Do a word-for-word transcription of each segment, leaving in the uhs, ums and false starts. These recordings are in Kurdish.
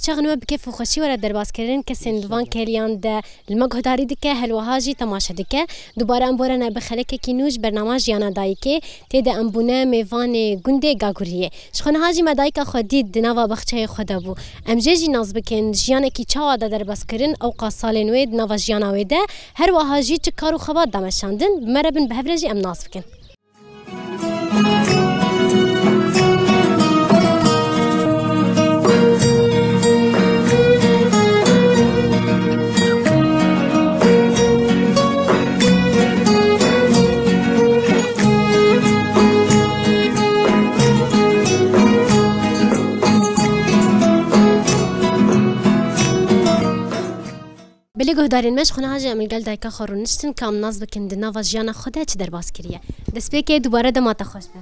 çaxên we bi kêf û xweşî were derbazkirin, kesên di van kêliyan de li me guhdarî dike, her wiha jî temaşe dike. Dubare em borene bi xelekekî nû ji bernama Jiyana Dayikê. Tê de em bûne mêvanê gundê Gaguriyê. Ji xwe niha jî me dayika xwe dît di nava baxçeyê xwe de bû. Em jê jî nas bikin, jiyanekî çawa da derbas kirin, ewqas salên wê di nava jiyana wê de. Her wiha jî çi kar û xebat da meşandin, bi me re bin bi hev re jî em nas bikin. Belê guhdarên me, ji xwe niha jî em li gel dayika xwe rûniştin, ka em nas bikin di nava jiyana xwe de çi derbas kiriye. Destpêkê dubare dema te xweş be.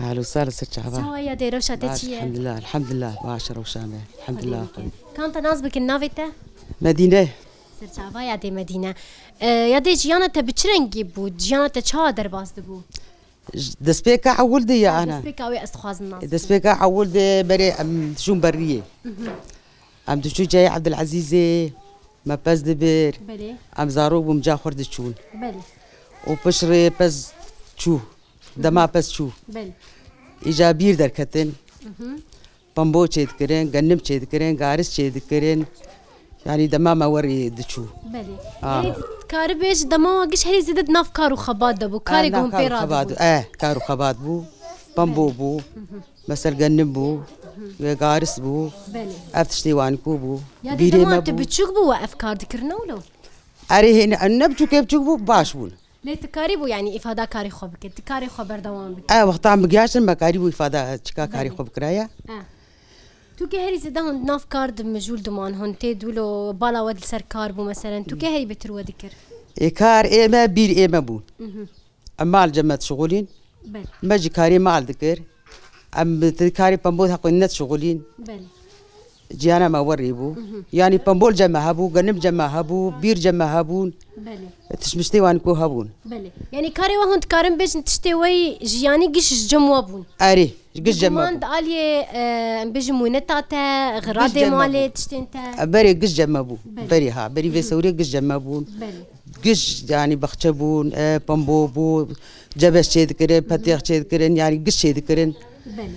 Ahlan û sahlan, ser çava. Çawa ye, dê rewşa te çi ye? Elhamdulillah, elhamdulillah, baş e rewşa me. Elhamdulillah. Kam te nas bikin, navê te? Medîne. Ser çava ya dê Medîne. E, ya dê jiyana te bi çi rengî bû? Jiyana te çawa derbas dibû? Destpêka ewil de ya ana. Destpêka wê ez dixwazim nas bikim. Destpêka ewil de berê em diçûn beriyê. Mhm. Em diçûn cayê Ebdulezîzê, me pez dibir. Belê. Em zarok bûm, ca xwe diçûn. Belê. Û pişt rê pez çû. Dema pez çû. Belê. Îca bîr derketin. Mhm. Pembo çêdikirin, genim çêdikirin, garis çêdikirin. Yanî dema me werî diçû. Belê. Ah. Yanî karî bêj dema we giş herî zêde di nav kar û xebat de bû. Karê ku hûn pê radibûn. Eh, kar û xebat bû. Pembo bû. Belê. Mhm. Mesel genim bû. Mhm. Ve garis bû. Belê. Ev tiştê wan ku bû. Ya dê dema tu biçûk bû we ev kar dikirine wilo? Erê hêne, ne biçûkê biçûk bû, baş bûn. Lê tu karî bû, yanî îfada karê xwe bike, tu karê xwe berdewam bike. E, wexta em bigihaştin, me karî bû îfada çika karê xwe bikiraya. Belê. E. Tu ke herî zêde hûn nav kar di mijûl diman, hûn tê dûlo bala we li ser kar bû, meselen, tu ke herî bêtir we dikir? Ê kar ê me, bîr ê me bûn. Mhm. Em mal cem me dişixulîn. Belê. Me jî karê mal dikir. Em bi karê pembol heqî nedişixulîn. Belê. Ciyana me werî bû. Mhm. Yanî pembol cem me hebû, genim cem me hebû, bîr cem me hebûn. Belê. Tişt miştê wan ku hebûn. Belê. Yanî karê we hûn dikarin bêjin tiştê we yî ji yanî giş ji cem we bûn. Erê, giş cem me bûn. Guman di aliyê, e, em bêjin mûneta te, xiradê malê, tiştên te. E, berê giş cem me bû. Belê. Berê ha, berî vê sewrê giş cem me bûn. Belê. Giş, yanî baxçe bûn, e, pembo bû, cebeş çêdikirin, petêx çêdikirin, yanî giş çêdikirin. Belê.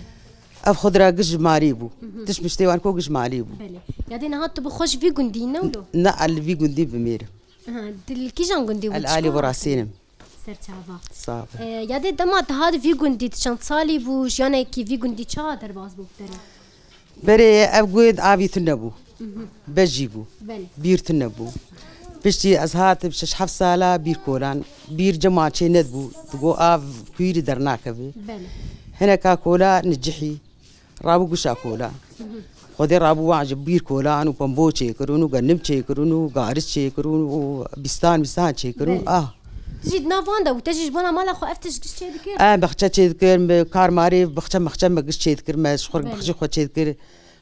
Ev xwe dira giş ji malê bû. Mhm. Tişt miştê wan ku giş malê bû. Belê. Ya dê niha tu bi xwe ji vî gundî ne wilo? Ne, li vî gundî bi mêr im. Aha, tu li kîjan gundî bû? El Alî Borasîn im. Ser çava. Sağ ol. E, ya dê dema tu hat vî gundî, tu çend salî bû, jiyanekî vî gundî çawa derbas bû bi te re? Berê ev gund avî tune bû. Mhm. Bejî bû. Belê. Bîr tune bû. Piştî ez hatim şeş heft sala bîr kolan. Bîr cema çê nedibû. Digo av kuyîrî dernakeve. Belê. Hineka kola nicihî. Rabû gişa kola. Mhm. Xwedê rabû wan ji bîr kolan û pembo çêkirin û genim çêkirin û garis çêkirin û bîstan bîstan çêkirin. Belê. Ah. Tu jî di nav wan de bû, te jî ji bona mala xwe ev tişt giş çêdikir? Em baxçe çêdikir, me kar marê baxçe maxçe me giş çêdikir, me ji xwe baxçê xwe çêdikir,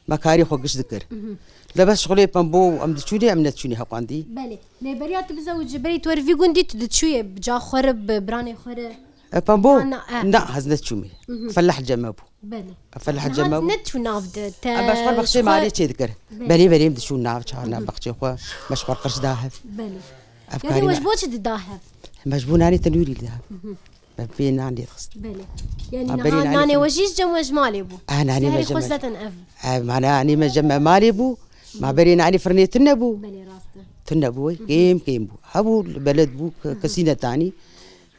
me karê xwe giş dikir. Mhm. Lebes şixulê pembo em diçûnê, em nediçûnê heqandî. Belê. Lê beriya tu bizewicî, berî tu werî vî gundî tu diçûyê, bi ca xwe re, bi biranê xwe re? E, pembo? Na, na, e. Na, ez nediçûmê. Mhm. Felah cem me bû. Belê. Felah cem me bû. Niha tu nediçû nav de, te... E, me ji xwe baxçê malê çêdikir. Belê. Berê berê em diçûn nav, çar nav baxçê xwe, me ji xwe qirş da hev. Belê. Ev karî me. Yanî we ji bo çi dida hev? Me ji bo nanê tenûrî dida hev. Mhm. Me pê nan lê dixist. Belê. Yanî niha nanê we jî ji cem we ji malê bû? Ah, nanê me ji cem me. Serê xwe zaten ev. Eh, ma nanê me ji cem me malê bû. Ma berê nanê firnê tune bû. Belê, rast e. Tune bû, kêm kêm bû. Hebû, li beled bû, ke-, kesî netanî.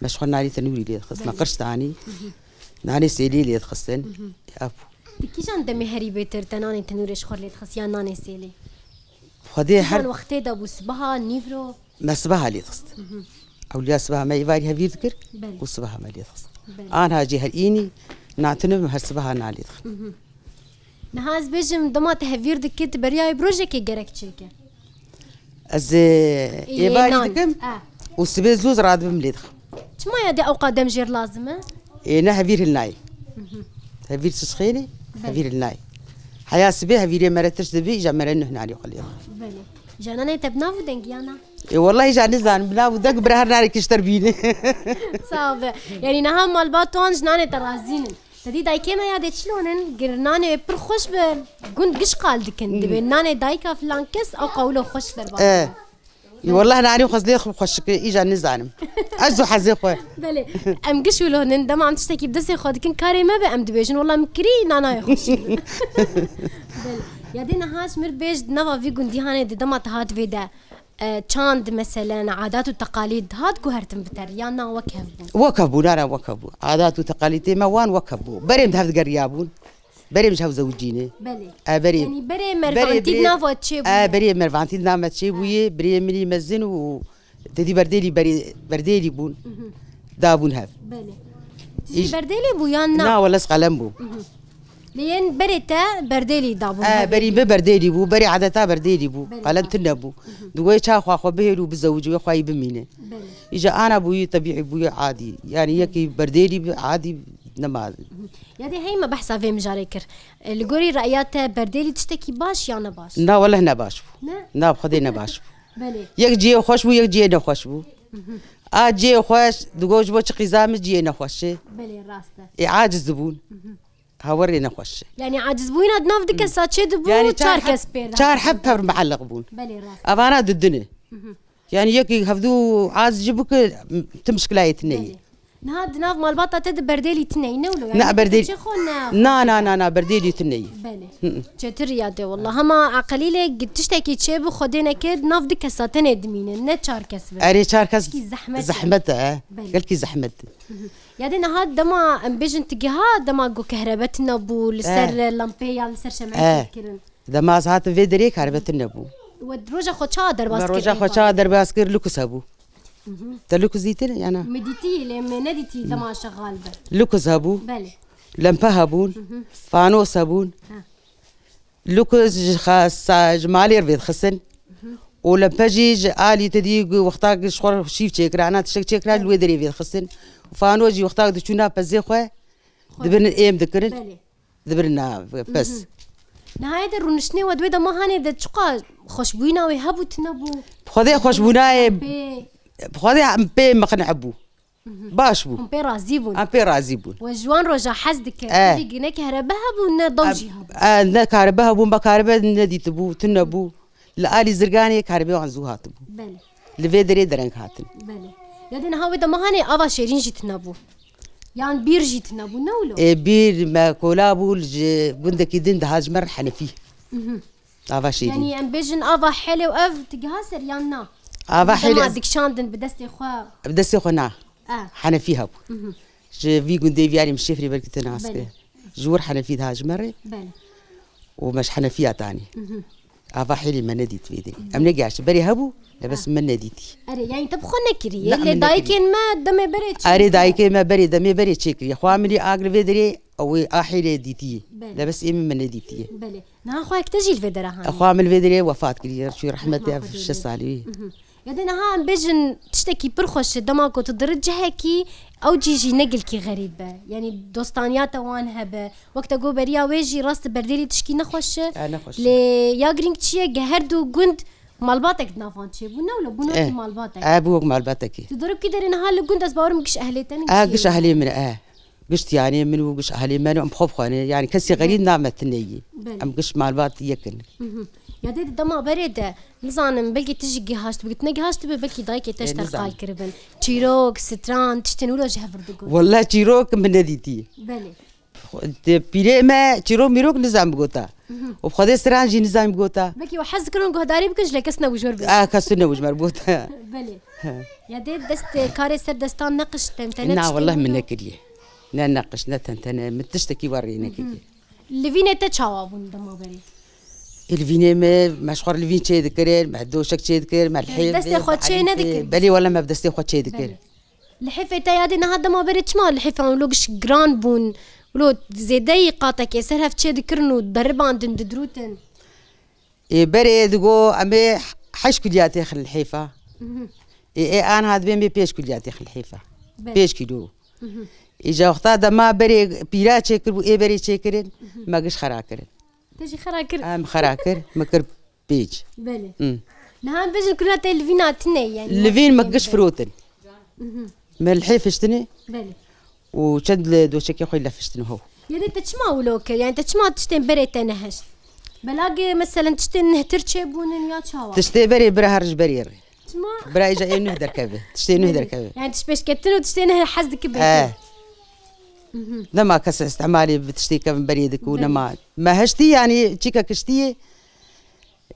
Me ji xwe nanê tenûrî lê dixist. Me qirş tanî. Nanê sêlî lê dixistin. Ev bû. Di kîjan demê herî bêtir te nanê tenûrê ji xwe lê dixist yan nanê sêlê? Xwedê her... Kîjan wextê de bû, sibeha, nîvro? Me sibeha lê dixist. Mhm. Ewliya sibeha me êvarî hevîr dikir û sibeha me lê dixist. Belê. Anha jî her înî nan tune bim, her sibeha nan lê dixin. Mhm. Niha ez bêjim, dema te hevîr dikî, tu beriyayê bi rojekê gerek çêke? Ez, e, êvarî dikim û sibê zû radibim lê dixim. Çima ya dê ewqa dem jêr lazim e? Ê, ne hevîr hil nayê. Mhm. Hevîr çi xênî? Belê. Hevîr hil nayê. Heya sibê hevîrê me re tişt dibî, îja me re nuh nanê xwe lê dixin. Belê. Îja nanê te bi nav û deng ya na? Ê, wellahî îja nizanim, bi nav û deng bira her nanekî ji te re bîne. Sağ be. Yanî niha malbat wan ji nanê te razî nin? Dî dayikê me ya dê çi lonin, gir nanê pir xweş bi gund giş qal dikin. Dibê nanê dayika filan kes ew qawilo xweş derbas. E. Wallahî nanê xwez lê xweş dike, îja nizanim. Ez û hezê xwe. Belê. Em giş û lonin, dema em tiştekî bi destê xwe dikin, karê me be em dibêjin, wallah min kirî nanayê xweş. Belê. Ya dê niha ji mir bêj di nava vî gundî hanê di dema te hat vê de. E, çand, meselen, adat û teqalîd hat guhertin bi ter, yan na wek hev bû? Wek hev bû, nara wek hev bû. Adat û teqalîdê me wan wek hev bû. Berê min hev digeriyabûn. Berê min ji hev zewicîne. Belê. E, berê. Yanî berê mervantî di nava çê bûye. E, berê mervantî di nava çê bûye. Birê min î mezin û tedî berdêlî berê, berdêlî bûn. Mhm. Dabûn hev. Belê. Tijî berdêlî bû yan na? Na, wele ez qelem bû. Mhm. Lê yên berê te berdêlî dabûn E, hev. Berî min berdêlî bû, berê adeta berdêlî bû. Berê. Qelen tune bû. Mhm. Di wê çaxa xwe bihêl û bizewicî wê xweyî bimîne. Belê. Îja ana bûyî tebîî bûyî adî. Yanî yekî berdêlî bi adî nema. Mhm. Ya dê hey me behsa vê mijarê kir. E, li gorî reya te berdêlî tiştekî baş ya ne baş? Na, weleh ne baş bû. Ne? Na, bi xwedê ne baş bû. Belê. Yek cihê xweş bû, yek cihê nexweş bû. Mhm. A cihê xweş, digot ji bo çi qîza min cihê nexweş e. Belê, rast e. Ê aciz dibûn. Mhm. Hawerê nexweş e. Yanî acizbûyîna di nav du kesa çê dibû, yanî çar çar heb-, kes pê re çar heb pevr muelliq bûn. Belê, rast. Evana didine. Mhm. Yanî yekî hevdû az ji bû ki tim şiklayê tine ye. Belê. Niha di nav malbata te di berdêlî tine ye, ne wilo? Yanî ne berdêlî. Çê xwe ne. Na, na, na, na, berdêlî tine ye. Belê. Hı hı. Çetir ya de wallah. Hema aqilî lê gi-, tiştekî çê bi xwedê neke di nav du kesa tenê dimîne, ne çar kes bi. Erê çar kes. Ki zehmet e. Zehmet e. Belê. Gelkî zehmet e. Hı hı. Ya dê niha dema em bêjin tu giha dema ku kehrebe tune bû li ser Eh. lempê ya li ser şemekê Eh. kirin. Dema ez hatim vê derê kehrebe tune bû. We roja xwe çawa derbas kir? Me roja xwe çawa derbas kir? Lukus hebû. Mhm. Te lukus dîtin ya na? Me dîtî lê me nedîtî dema şexal be. Lukus hebû. Belê. Lempe hebûn. Mhm. Fanos hebûn. Ha. Lukus ji xa-, sa-, ji malê re vêdixistin. Mhm. Û lempe jî ji alî te dî gu-, wexta ji xwe re şîv çêkira, ana tiştek çêkira, li wê derê vêdixistin. Û fano jî wexta diçûna pezê xwe, xwe dibin êm dikirin. Belê. Dibin na pez. Mhm. Nihayê de rûniştinê we di wê dema hanê de çiqa xweşbûyîna wê hebû, tune bû? Xwedê xweşbûnayê, Pê. Xwedê em pê miqine bû. Mhm. Baş bû. Hûn pê razî bûn? Em pê razî bûn. We ji wan roja hez dikir? Eh. Tevî ne kerebe hebû, ne dew jî hebû. Eh, ne kerebe hebû, me kerebe nedîtibû, tune bû. Li alî zirganê kerebe wan zû hatibû. Belê. Li vê derê dereng hatin. Belê. Ya dê niha wê dema hanê ava şêrîn jî tune bû. Yan bîr jî tune bû, ne wilo? Ê, bîr me kola bû, ji gundekî din dihat ji me re Henefî. Mhm. Ava şêrîn. Yanî em bêjin ava helê û ev digiha ser yan na? Ava helê dema ez dikişandin bi destê xwe. Bi destê xwe na. Ah. Henefî hebû. Mhm. Ji vî gundê vî alî min şêfrê belkî te nas kir. Belê. Ji wir Henefî dihat ji me re. Belê. Û me ji Henefiya tanî. Mhm. Ava helî me nedît vê derê. Em negihaştin. Berê hebû, lebes min nedîtî. Erê, yanî te bi xwe nekiriye. Na, lê min dayikên me demê berê çê Erê, dayikê me berê, demê berê çêkiriye. Xwe min lî agir vê derê, ew ê a helê dîtiye. Belê. Lebes ê min me nedîtiye. Belê. Niha xweyek te jî li vê dera haniye? Xwe min li vê derê wefat kiriye. Çû rehmetê ev şeş salî. Mhm. Ya de niha em bêjin tiştekî pir xweş e, dema ku tu diri cihekî, ew cî jî ne gilkî xerîb be. Yanî dostaniya te wan hebe. Wek te got beriya wê jî rast e berdêlî tişkî nexweş e. E, nexweş e. Lê ya girîng çi ye, ge her du gund malbatek di nav wan çêbû, ne wilo? Bûn wekî malbatek. E, bû wek malbatekê. Tu diri kî derê niha li gund, ez bawerim giş ehlê te ne. E, giş ehlê min e. Giş tiyanê min û giş ehlê me ne, em xwe bi xwe ne. Yanî kesî xerîb nav me tune ye. Belê. Em giş malbat yek in. Mhm. Ya dê di dema berê de, nizanim, belkî tu jî gihaşt bigit, negihaşt bi, belkî dayikê te ji te qal kiribin. Çîrok, stran, tiştên wilo ji hev re digot. Wele çîrok min nedîtî. Belê. Xwe-, te pîrê me çîrok mîrok nizam bigota. Mhm. Û bi Xwedê stran jî nizam bigota. Belkî we hez dikirin guhdarî bikin, ji lê kes nebû ji wer bêjin. Ah, kes tu nebû ji me re bigota. Belê. He. Ya dê dest, karê ser destan neqiş, tentene tiştên wilo? Na, wele min nekiriye. Ne neqiş, ne tentene, min tiştekî werê nekiriye. Livînê te çawa bûn dema berê? Ê, livînê me, me ji xwe re livîn çê dikirin, me doşek çê dikirin, me lihê. Destê xwe çê nedikirin? Belê, wele me bi destê xwe çê dikir. Belê. Lihêfê te ya dê niha dema berê çima lihêfan wilo giş giran bûn, wilo zêdeyî qatekê ser hev çê dikirin û deribandin, didirûtin? Ê, berê digo em ê heşt kîlo ya têxin lihêfa. Mhm. Ê, ê, aniha dibê em ê pênc kîlo ya têxin lihêfa. Belê. Pênc kîlo. Mhm. Îja wexta dema berê pîra çêkir bû, ê berê çêkirin, mhm, me giş xera kirin. Te jî xera kir? Em xera kir, me kir pênc. Belê. Hı. Niha em bêjin kuna te livîna tune ye, yanî. Livîn me giş firotin. Mhm. Me lihêf hiştine. Belê. Û çend li doçekê xwe lef hiştine ho. Yanî te çima wilo kir? Yanî te çima tiştên berê te nehişt? Belagê meselen tiştên nehtir çêbûnin ya çawa? Tiştê berê bira her ji berê re. Çima? Bira îca ê nuh derkeve. Tiştê nuh Belê. derkeve. Yanî tişt pêşketin û tiştê neh hez dikir bêtir. Eh. Mhm. Nema kes îstimalê bi tiştê kevin berê dikir û Belê. nema. Me hiştî yanî çîka kiştiyê.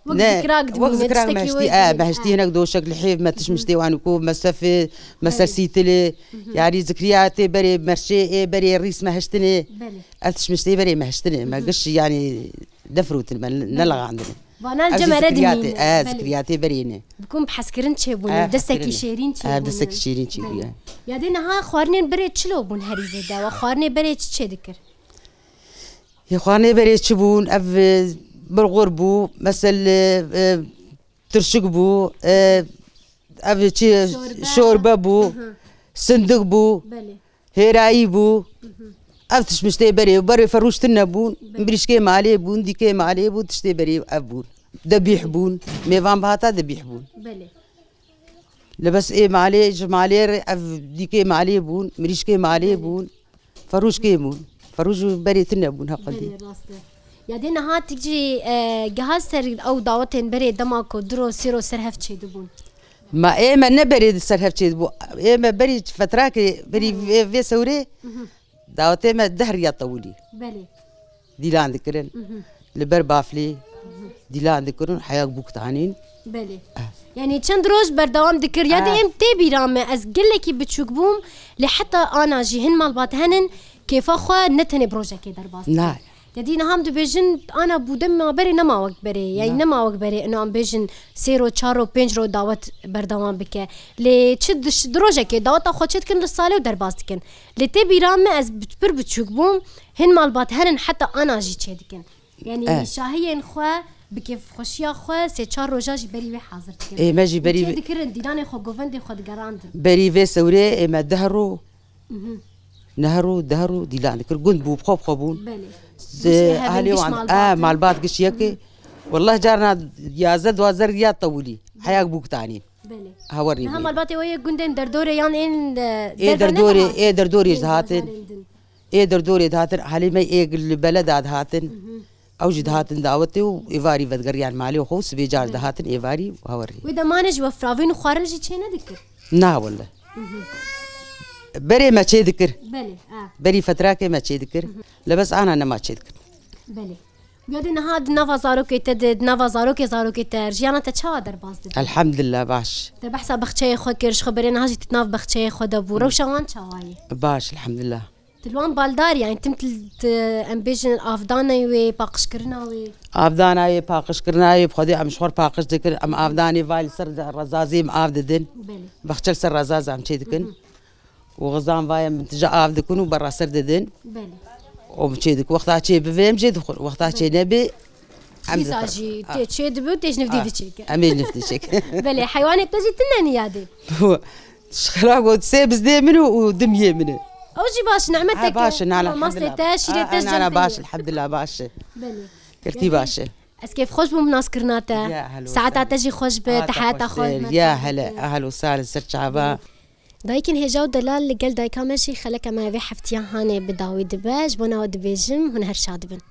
Wek Ne, zikirak wek dimîne, zikirak tiştekî me hiştî, wê e, dimîne. me hiştî He. hinek doşek lihêv me tiş Hı hı. miştê wan û ku me sefê, me ser Belê. sîtilê. Hı hı. Yanî zikriyatê berê merşê, ê berê rîs me hiştinê. Belê. Ev tiş miştê berê me hiştinê. Me Hı hı. giş yanî nefrotin, me Belê. nelexandine. Vanan Ev jî cemere zikriyatê, dimîne. e, Belê. zikriyatê berê ne. Bikum bi hezkirin çêbûne, E, destekî hezkirin. şêrîn E, çêbûne. destekî şêrîn çêbûye. Belê. Ya dê niha xwarinên berê çilo bûn herî zêde? Wa xwarinê berê çi çê dikir? Yê xwarinê berê çi bûn? Ev, e, bulgur bû, mesel, e, e, tirşik bû, e, ev çi, Şorbe. şorbe bû, Hı hı. sindik bû, Belê. hêrayî bû. Hı hı. Ev tişt miştê berê, berê ferûş tune bûn, Belê. mirîşkê malê bûn, dîkê malê bûn, tiştê berê ev bûn. Debîh bûn, mêvan bihata debîh bûn. Belê. Li bes ê malê, ji malê re ev dîkê malê bûn, mirîşkê malê Belê. bûn, ferûşkê bûn. Ferûş û berê tune bûn heqilî. Belê, rast e. Ya dê niha tik jî, e, giha ser ew dawetên berê dema ku du ro, sê ro ser hev çêdibûn? Ma ê me ne berê di ser hev çêdibû. Ê me berî fetrakê, berî Hı. vê, vê sewrê Mhm. dawetê me deh riya tewilî. Belê. Dîlan dikirin. Mhm. Li ber baflê Mhm. dîlan dikirin, heya bûk tanîn. Belê. Eh. Yanî çend roj berdewam dikir. Ya dê Eh. em tê bîra me, ez gelekî biçûk bûm, lê heta ana jî hin malbat henin, kêfa xwe ne tenê bi rojekê derbas dikin. Na. Ya dî niha em dibêjin, ana bû dem ma berê nema wek berê. Yanî Na. nema wek berê, ino em bêjin sê ro, çar ro, pênc ro dawet berdewam bike. Lê çi diş-, di rojekê daweta xwe çê dikin li salê û derbas dikin. Lê tê bîra me, ez bi-, pir biçûk bûm, hin malbat henin heta ana jî çê dikin. Yanî Eh. şahiyên xwe bi kêfxweşiya xwe sê çar roja jî berî wê hazir dikin. Ê, me jî berî Çê vê dikirin, dîlanê xwe govendê xwe digerandin. Berî vê sewrê ê me deh ro, Mhm. neh ro, deh ro dîlan dikir. Gund bû, bi xwe bi xwe bûn. Belê. Z-, Giştî hevin, ahlê giş wan, malbatin. eh, malbat giş yekê. Mhm. Wallah carna yazdeh duwazdeh riya tewilî. Belê. Heya bûk tanîn. Belê. Hewerî Niha bû. malbatê we yê gundên derdorê yan ên, e, Ê derve derdorê, nedihat? ê derdorê Ê ji hatin. bajarên din. Ê derdorê dihatin, halê me ê li beleda dihatin. Mhm. Ew jî dihatin dawetê û êvarî vedigeriyan malê xwe û sibê car Belê. dihatin êvarî û hewerî. Wê demanê ji we firavîn û xwarin jî çê nedikir? Na wele. Mhm. Berê me çê dikir. Belê, a. Berî fetrakê me çê dikir. Mhm. Lebes ana nema çê dikir. Belê. Ya dê niha di nava zarokê te de, di nava zarokê zarokê te, jiyana te çawa derbas dibî? Elhamdulillah baş. Te behsa bexçeyê xwe kir, ji xwe berê niha jî tu di nav bexçeyê xwe de bû. Hı. Rewşa wan çawa ye? Baş, elhamdulillah. Tu li wan baldar, yanî tim tu, tu, em bêjin avdanê wê, paqijkirina wê? Avdana wê, paqijkirina wê, bi Xwedê em ji xwe re paqij dikin, em avdanê vay li ser rezazê em av didin. Belê. Bexçe li ser rezaz em çê dikin. Hı hı. û xizan vaye min tije av dikin û berra ser didin. Belê. Û çê dikin. Wexta çê bibe em jê dixwin. Wexta çê Belê. nebê em Dîsa dixwin. jî Ha. tê çê dibe û tê ji nivdî Ha. diçêke. Em ê ji nivdî çêk. Belê, heywanê te jî tune niyadê. Ji xira got sê bizdê min û, û dimiyê min e. Ew jî baş, nehmeteke. Ha, baş e, nala, Ama mastê elhamdulillah. te, şîrê Ha, te ha, ji nala, cem te baş, ye. elhamdulillah, baş e. Belê. Girtî Belê. baş e. Ez kêfxweş bûm bi nasirkirina te. Ya, helo, Saeta sar. te jî xweş be, Saeta te xweş heyata xweş be. be. Ya, hele, ehel û sal ser çava. Dayikên hêja û delal li gel dayika me jî xeleka me vê heftiya hanê bi dawî dibe. Ji bona we dibêjim, hûn her şad bin.